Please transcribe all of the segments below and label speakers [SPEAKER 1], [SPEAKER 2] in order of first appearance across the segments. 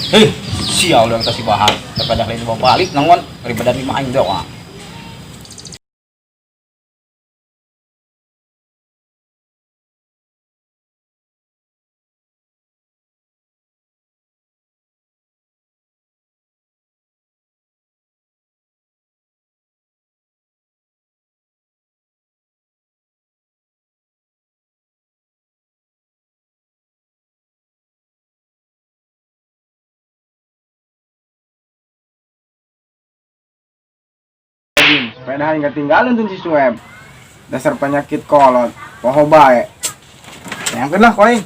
[SPEAKER 1] Heh, sial dong si Bahar. Daripada lain bawa balik nangon daripada lima aing doang.
[SPEAKER 2] Sepeda aing ketinggalan tuh si Sueb. Dasar penyakit kolot, poho bae. Sayangkeun lah ku aing.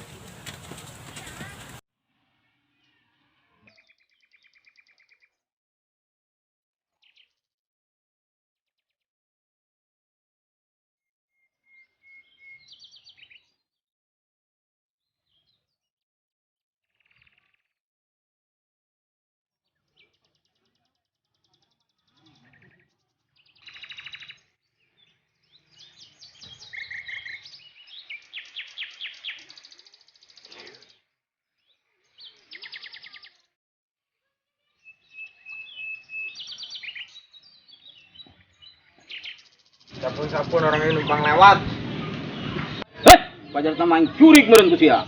[SPEAKER 2] Sapun-sapun orang ini numpang lewat.
[SPEAKER 1] Heh, pajar tama aing curik meureun ku sia.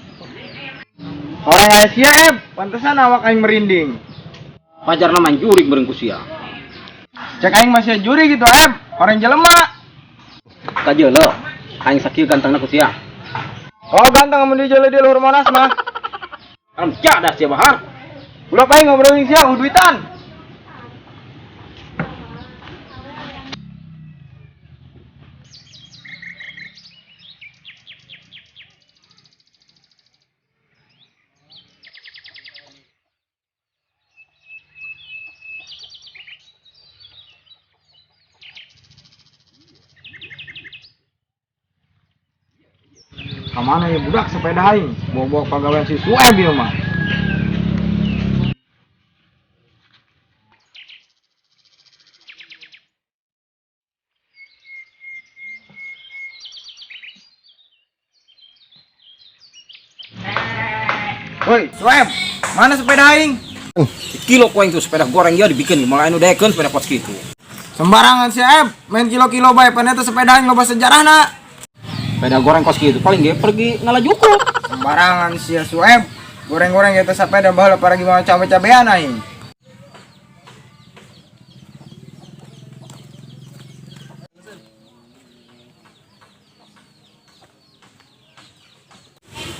[SPEAKER 2] Orang aya sia, Eb. Pantesan awak aing merinding.
[SPEAKER 1] Pajar nama aing jurik meureun ku sia.
[SPEAKER 2] Cek aing masih juri gitu, Eb. Orang jelema.
[SPEAKER 1] Kajeuleuh, aing sakieu gantengna ku sia.
[SPEAKER 2] Oh, ganteng amun dijeuleuh di luhur Monas mah.
[SPEAKER 1] Alam cadas sia Bahar.
[SPEAKER 2] Ulah aing ngobrol jeung sia duitan. Kamana ya budak sepeda aing? Bawa-bawa pagawean si Sueb ieu mah. Woi, Sueb, mana sepeda aing?
[SPEAKER 1] Kilo ku aing tuh sepeda goreng ya dibikin malah anu daekeun sepeda kos kitu.
[SPEAKER 2] Sembarangan si Eb, main kilo-kilo bae pan eta sepeda aing loba sejarahna.
[SPEAKER 1] Sepeda goreng kos kitu paling ge pergi ngalajuku.
[SPEAKER 2] Sembarangan si Sueb, goreng-goreng eta sepeda baheula paragi mawa cabe-cabean aing.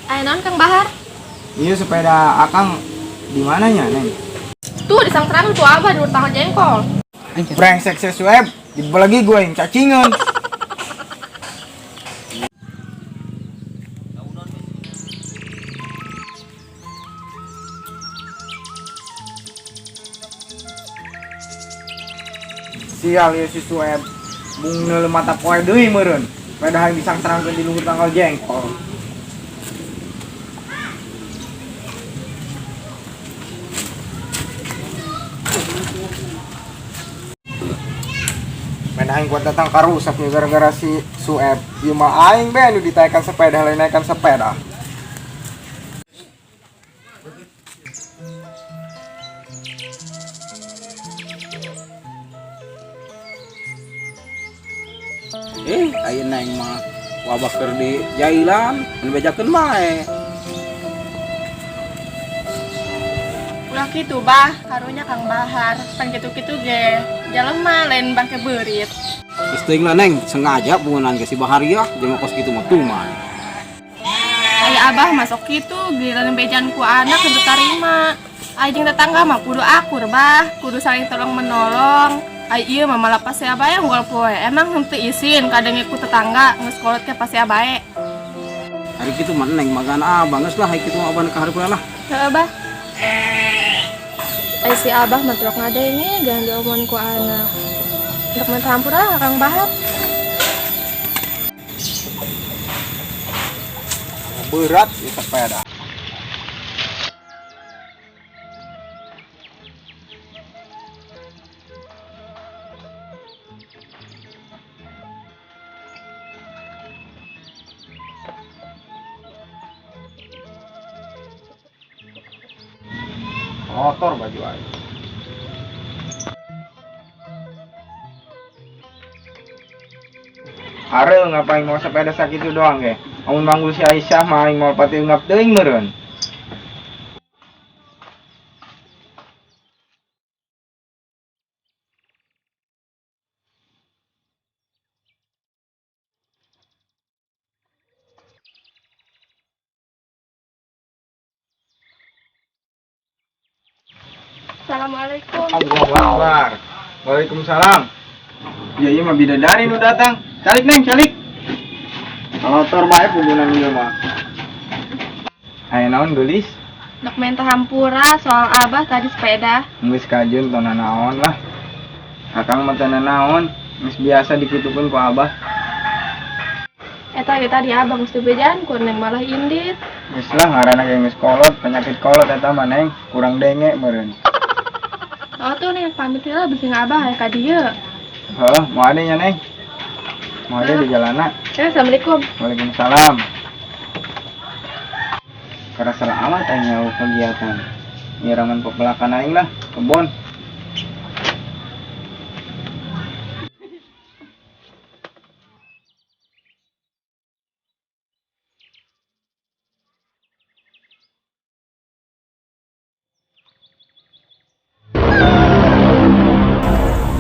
[SPEAKER 3] Aya naon Kang Bahar?
[SPEAKER 2] Iya sepeda Akang di mananya, Neng?
[SPEAKER 3] Tuh disangterang tuh Abah di tanggal jengkol.
[SPEAKER 2] Brengsek si Sueb, dibelegi gue yang cacingan. Sial ya si Sueb, bung neuleuh mata poe deui meureun. Sepeda aing disangterangkeun di luhur tanggal jengkol. Sepeda aing kuat datang karusak nih gara-gara si Sueb. Ieu mah aing be anu ditaekan sepeda lain naekan sepeda.
[SPEAKER 1] Ayeuna aing mah wabah keur di jailan, mun bejakeun bae.
[SPEAKER 3] Ulah kitu bah, karunya Kang Bahar. Pan kitu-kitu ge jelema lain bangke beurit.
[SPEAKER 1] Geus teuing lah Neng, sengaja bungunan ke si Bahar ya, jelema kos kitu mah tuman.
[SPEAKER 3] Aya Abah masuk kitu giliran bejan ku anak henteu tarima. Aya jeung tetangga mah kudu akur bah, kudu saling tolong menolong. Ai ieu mah malah pasea bae unggul poe. Emang henteu isin kadenge ku tetangga geus kolot ke pasea bae.
[SPEAKER 1] Hari kitu mah Neng magan abah geus lah, hari kitu mah abah ka hareupeun lah.
[SPEAKER 3] Heeh bah. Ai si Abah mah trok ngadenge jangan diomongin ku anak. Untuk minta hampura lah Kang Bahar.
[SPEAKER 2] Berat di sepeda. Kotor baju aing. Are ngapain mau sepeda sakitu doang ge. Amun manggul si Aisyah mah aing moal pati ungap teuing meureun.
[SPEAKER 3] Assalamualaikum.
[SPEAKER 2] Allahu Akbar. Waalaikumsalam. Iya iya mah bidadari nu datang. Calik neng, calik. Kotor bae pugunan ieu mah. Aya naon geulis?
[SPEAKER 3] Dok minta hampura soal abah tadi sepeda.
[SPEAKER 2] Geus kajun teu naon lah. Akang mah teu naon, geus biasa dikitukeun ku abah.
[SPEAKER 3] Eta ge tadi abah geus dibejaan ku neng malah indit.
[SPEAKER 2] Geus lah ngaranna ge geus kolot, penyakit kolot eta mah neng, kurang denge meureun.
[SPEAKER 3] Oh tuh neng pamit heula bisi abah aya ka dieu.
[SPEAKER 2] Heuh, mau ade nya neng. Mau ade di jalana.
[SPEAKER 3] Ya, assalamualaikum.
[SPEAKER 2] Waalaikumsalam. Karasa amat aing nyaho kegiatan. Nyiraman pepelakan aing lah, kebon.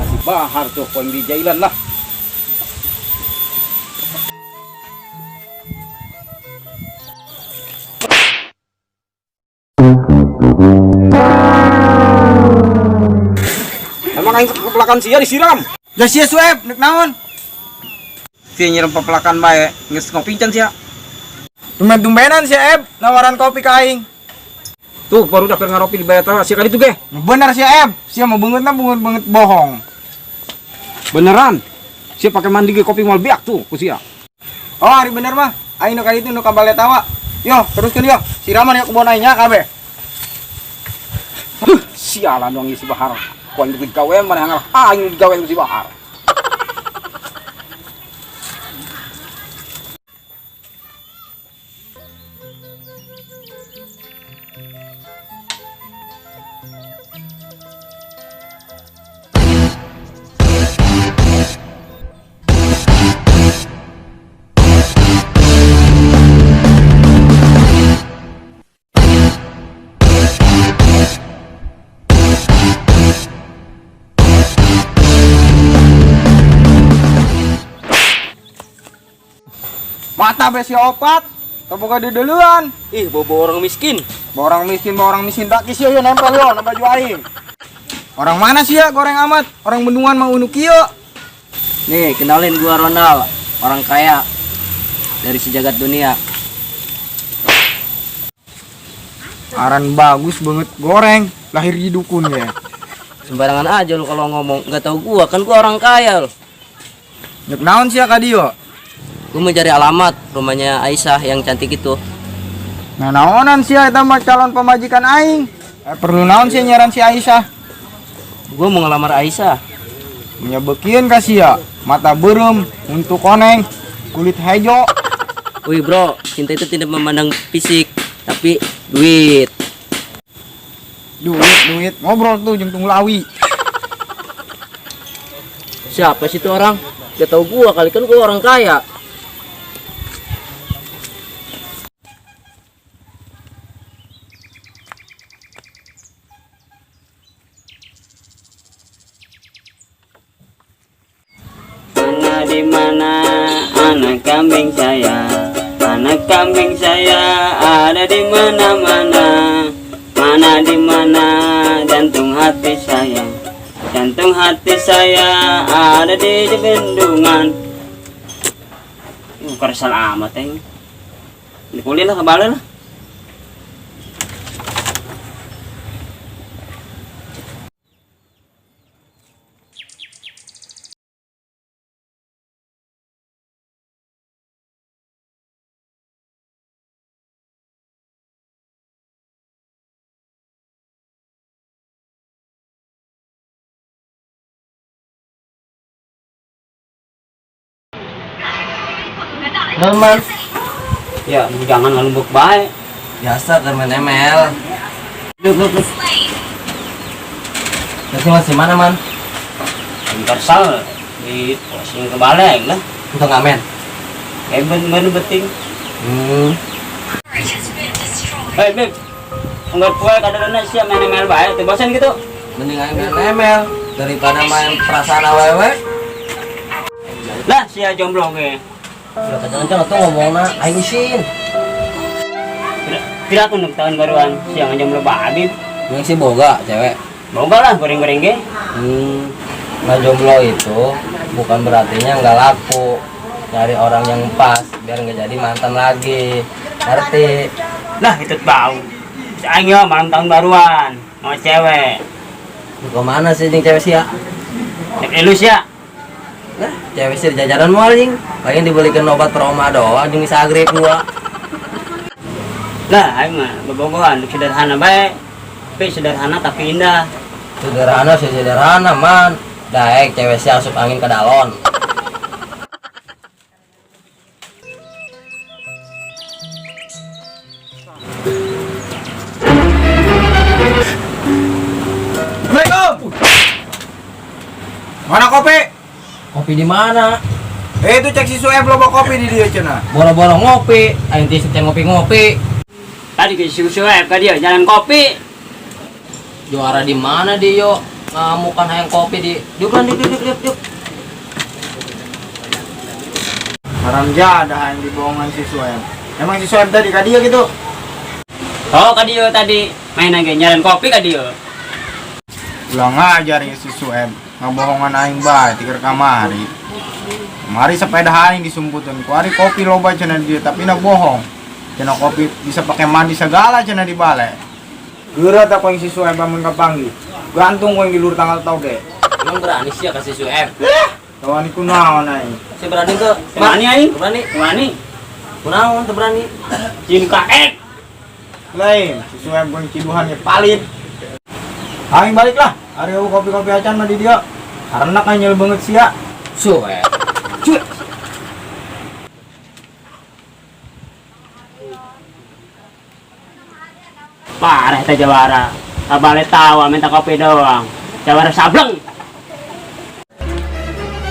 [SPEAKER 1] Si Bahar tuh poin di jailan lah. Emang aing pepelakan sia disiram.
[SPEAKER 2] Ya sia Sueb, nek naon?
[SPEAKER 1] Sia nyiram pepelakan bae, geus ngopi can sia.
[SPEAKER 2] Tumben-tumbenan sia Eb, nawaran kopi ka aing.
[SPEAKER 1] Tuh baru dah keur ngaropi di bayar sia kali itu ge.
[SPEAKER 2] Bener sia Eb, sia mah beungeutna beungeut-beungeut bohong.
[SPEAKER 1] Beneran. Sia pakai mandi ge kopi moal biak tuh ku sia.
[SPEAKER 2] Oh, hari bener mah. Aing nu kali itu nu ka bale tawa. Yo, teruskeun yo. Siraman yo kebon aing nya kabeh.
[SPEAKER 1] Huh, sialan dong si Bahar. Ku aing digawe mana ngalah aing digawe ku si Bahar.
[SPEAKER 2] Mata be si opat. Teu boga deudeuleun.
[SPEAKER 4] Ih, bobo orang miskin.
[SPEAKER 2] Bawa orang miskin, bawa orang miskin tak sia yo nempel yo na baju aing. Orang mana sih ya goreng amat? Orang bendungan mau unu kieu.
[SPEAKER 4] Nih, kenalin gua Ronald, orang kaya dari sejagat dunia.
[SPEAKER 2] Aran bagus banget goreng, lahir di dukun ya.
[SPEAKER 4] Sembarangan aja lu kalau ngomong, nggak tahu gua, kan gua orang kaya lu.
[SPEAKER 2] Nyek naon sia ka dieu?
[SPEAKER 4] Gua mencari alamat rumahnya Aisyah yang cantik itu.
[SPEAKER 2] Nah naonan sia eta mah calon pemajikan aing. Perlu naon sia nyaran si Aisyah?
[SPEAKER 4] Gua mau ngelamar Aisyah.
[SPEAKER 2] Menyebekieun ka sia, mata beureum, untuk koneng, kulit hejo.
[SPEAKER 4] Wih bro, cinta itu tidak memandang fisik, tapi duit.
[SPEAKER 2] Duit, duit, ngobrol tuh jeung tunglawi.
[SPEAKER 4] Siapa sih itu orang? Gak tau gua kali, kan gua orang kaya.
[SPEAKER 5] Mana di mana anak kambing saya? Anak kambing saya ada di mana-mana. Mana di mana jantung hati saya? Jantung hati saya ada di bendungan. Bukan salah amat eh. Dikulin lah, kebalik lah.
[SPEAKER 4] Normal.
[SPEAKER 5] Ya, jangan ngelumbuk baik.
[SPEAKER 4] Biasa kan main ML.
[SPEAKER 5] Duk, duk, duk.
[SPEAKER 4] Terus masih mana, Man?
[SPEAKER 5] Universal di posting ke balai lah.
[SPEAKER 4] Untuk ngamen.
[SPEAKER 5] Kayak ben beting. Hei, Beb. Enggak poe kadang-kadang siap main ML bae, teu bosan gitu.
[SPEAKER 4] Mending aing main ML daripada main perasaan awewe.
[SPEAKER 5] Lah, sia jomblo ge.
[SPEAKER 4] Udah kenceng-kenceng tuh ngomongna aing isin.
[SPEAKER 5] Tidak aku untuk tahun baruan siang jomblo babi.
[SPEAKER 4] Yang sih boga cewek.
[SPEAKER 5] Boga lah goreng-goreng ge.
[SPEAKER 4] Nah jomblo itu bukan berartinya nggak laku. Cari orang yang pas biar nggak jadi mantan lagi. Ngerti?
[SPEAKER 5] Lah itu bau. Aing yo malam tahun baruan mau cewek.
[SPEAKER 4] Kemana sih jeung cewek sih ya?
[SPEAKER 5] Nek elus ya.
[SPEAKER 4] Nah, cewek sih di jajaran moal jeung. Paling dibelikan obat trauma doang jeung bisa agrip gua.
[SPEAKER 5] Lah aing mah bobogohan sederhana bae. Tapi sederhana tapi indah.
[SPEAKER 4] Sederhana sih sederhana man. Daek cewek sih asup angin ke dalon.
[SPEAKER 2] Assalamualaikum. Mana kopi?
[SPEAKER 4] Kopi di mana?
[SPEAKER 2] Eh itu cek si Sueb loba kopi di dia cenah.
[SPEAKER 4] Boro-boro ngopi, aing teh teh ngopi-ngopi.
[SPEAKER 5] Tadi ke susu ka dia jalan kopi.
[SPEAKER 4] Juara di mana dia yo? Ngamukan hayang kopi di. Diuk lan diuk diuk diuk diuk.
[SPEAKER 2] Haram jadah yang dibohongan si Sueb. Emang si Sueb tadi ka dia gitu?
[SPEAKER 5] Oh ka dia tadi main lagi jalan kopi ka dia.
[SPEAKER 2] Ulang ajar ya si Sueb. Ngabohongan aing bae tikar kamari. Kamari sepeda aing disumputan. Kuari kopi loba cenah dia tapi na bohong. Cenah kopi bisa pakai mandi segala cenah di bale. Geura tak yang si Sueb amun kapanggih. Gantung ku yang di luar tanggal toge.
[SPEAKER 4] Emang berani sih ya kasih Sueb?
[SPEAKER 2] Tawani kunaon aing.
[SPEAKER 4] Si berani tuh.
[SPEAKER 5] Berani aing.
[SPEAKER 4] Berani.
[SPEAKER 5] Berani.
[SPEAKER 4] Kunaon teu berani?
[SPEAKER 5] Jin kaek.
[SPEAKER 2] Lain, si Sueb ku yang ciduhannya palit. Aing balik lah. Ari eueuh kopi-kopi acan mah di dia. Karena kan nyel banget sia.
[SPEAKER 4] Sueb.
[SPEAKER 5] Parah teh jawara. Kabale tawa minta kopi doang. Jawara sableng.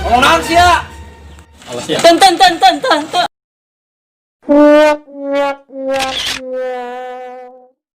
[SPEAKER 4] Ngomong naon sia?
[SPEAKER 5] Ten ten ten ten ten.